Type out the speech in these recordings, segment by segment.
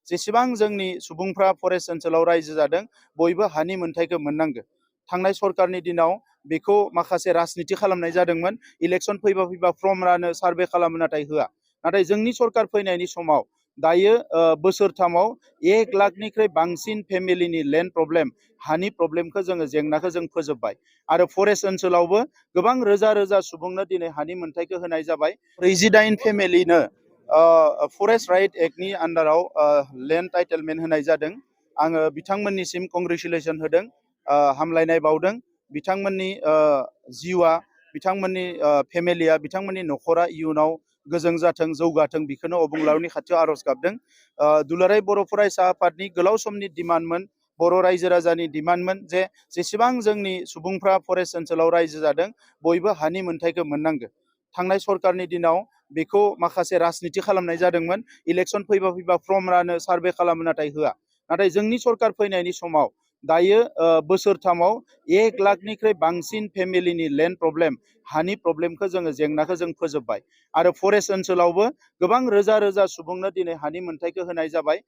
जेसेबां जोंनि सुबुंफ्रा फरेस्ट ओनसोलाव रायजो जादों बयबो हानि मोनथायखौ मोननांगौ। थांनाय सरकारनि दिनाव बेखौ माखासे राजनिति खालामनाय जादोंमोन। इलेक्सन फैबा फर्म रानो सार्भे खालामो नाथाय होआ। नाथाय जोंनि सरकार फैनायनि समाव दायो बोसोरथामाव 1 लाखनिख्रुइ बांसिन फेमिलिनि लेन्ड प्रब्लेम हानि प्रब्लेमखौ जोङो जेंनाखौ जों फोजोबबाय। आरो फरेस्ट ओनसोलावबो गोबां रोजा रोजा सुबुंनो दिनै हानि मोनथायखौ होनाय जाबाय। 48 फेमिलिनो फरेस्ट राइट एक्टनि आन्डाराव लेन्ड टाइटेलमेन्ट होनाय जादों। आङो बिथांमोननिसिम कंग्रेचुलेसन होदों, हामलायनाय बावदों। बिथांमोननि जिउआ, बिथांमोननि फेमिलिया, बिथांमोननि न'खरा इयुनाव गोजों जाथों, जौगाथों, बेखौनो अबंलावरिनि खाथियाव आर'ज गाबदों। दुलाराय बर' फरायसा आफादनि गोलाव समनि डिमान्डमोन, बर' रायजो राजानि डिमान्डमोन जे जेसेबां जोंनि सुबुंफ्रा फरेस्ट ओनसोलाव रायजो जादों बयबो हानि मोनथायखौ मोननांगौ। थांनाय सरकारनि दिनाव बेखौ माखासे राजनिति खालामनाय जादोंमोन। इलेक्सन फैबा फर्म रानो सार्भे खालामो नाथाय होआ। नाथाय जोंनि सरकार फैनायनि समाव दायो बोसोरथामाव 1 लाखनिख्रुइ बांसिन फेमिलिनि लेन्ड प्रब्लेम हानि प्रब्लेमखौ जोङो जेंनाखौ जों फोजोबबाय। आरो फरेस्ट ओनसोलावबो गोबां रोजा रोजा सुबुंनो दिनै हानि मोनथायखौ होनाय जाबाय।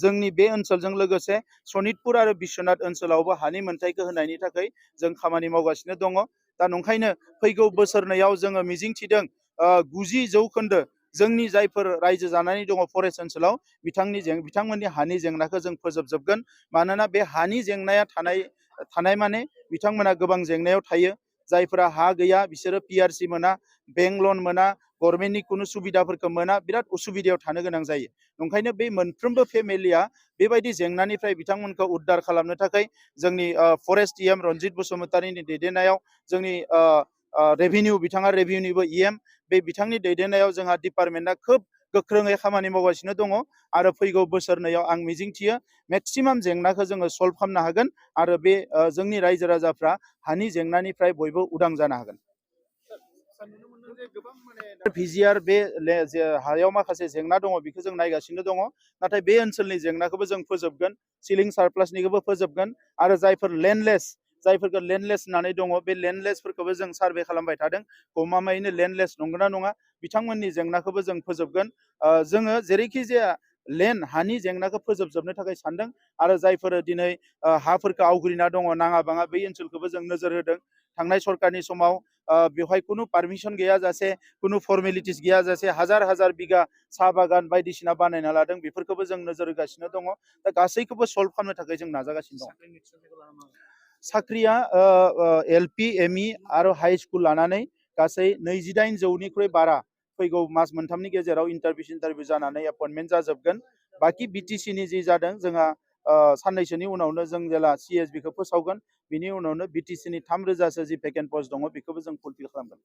जोंनि बे ओनसोलजों लोगोसे सनितपुर आरो बिश्वनाथ ओनसोलावबो हानि मोनथायखौ होनायनि थाखाय जों खामानि मावगासिनो दङ। दा नंखायनो फैगौ बोसोरनैयाव जोङो मिजिंथिदों 90% जोंनि जायफोर रायजो जानानै दङ फरेस्ट ओनसोलाव बिथांमोननि हानि जेंनाखौ जों फोजोबजोबगोन। मानोना बे हानि जेंनाया थानाय माने बिथांमोना गोबां जेंनायाव थायो। जायफोरा हा गैया बिसोरो PRC मोना, बेंक लन मोना, गभर्नमेन्टनि कुनु सुबिदाफोरखौ मोना, बिराद उसुबिदायाव थानो गोनां जायो। ओंखायनो बे मोनफ्रोमबो फेमिलिया बेबायदि जेंनानिफ्राय बिथांमोनखौ उद्धार खालामनो थाखाय जोंनि फरेस्ट EM रन्जित बसुमतारीनि दैदेननायाव जोंनि रेभिनिउ, बिथाङा रेभिनिउबो EM, बे बिथांनि दैदेननायाव जोंहा डिपार्टमेन्टआ खोब गोख्रोङै खामानि मावगासिनो दङ। आरो फैगौ बोसोरनैयाव आं मिजिंथियो मेक्सिमाम जेंनाखौ जोङो सल्भ खालामनो हागोन आरो बे जोंनि रायजो राजाफ्रा हानि जेंनानिफ्राय बयबो उदां जानो हागोन। VGR बे हायाव माखासे जेंना दङ बेखौ जों नायगासिनो दङ। नाथाय बे ओनसोलनि जेंनाखौबो जों फोजोबगोन, सिलिं सारप्लासनिखौबो फोजोबगोन। आरो जायफोरखौ लेन्डलेस होननानै दङ बे लेन्डलेसफोरखौबो जों सार्भे खालामबाय थादों। गमामायैनो लेन्डलेस नंगौना नङा बिथांमोननि जेंनाखौबो जों फोजोबगोन। जोङो जेरैखि जाया हानि जेंनाखौ फोजोबजोबनो थाखाय सानदों। आरो जायफोर दिनै हाफोरखौ आवग्रिना दङ नाङा बाङा बै ओनसोलखौबो जों नोजोर होदों। थांनाय सरकारनि समाव बेवहाय कुनु पारमिसन गैयाजासे, कुनु फर्मेलिटिस गैयाजासे हाजार हाजार बिगा साहा बागान बायदिसिना बानायना लादों। बेफोरखौबो जों नोजोर होगासिनो दङ। दा गासैखौबो सल्भ खालामनो थाखाय जों नाजागासिनो दं। साख्रिया LP, ME आरो हाइ स्कुल लानानै गासै 28,000निख्रुइ बारा फैगौ मास मोनथामनि गेजेराव इन्टारभिउ जानानै एपइन्टमेन्ट जाजोबगोन। बाखि BTC नि जि जादों जोंहा साननैसोनि उनावनो जों जेला CSB खौ फोसावगोन बिनि उनावनो BTC नि 3,000सो जि भेकेन्ट पस्ट दङ बेखौबो जों फुलफिल खालामगोन।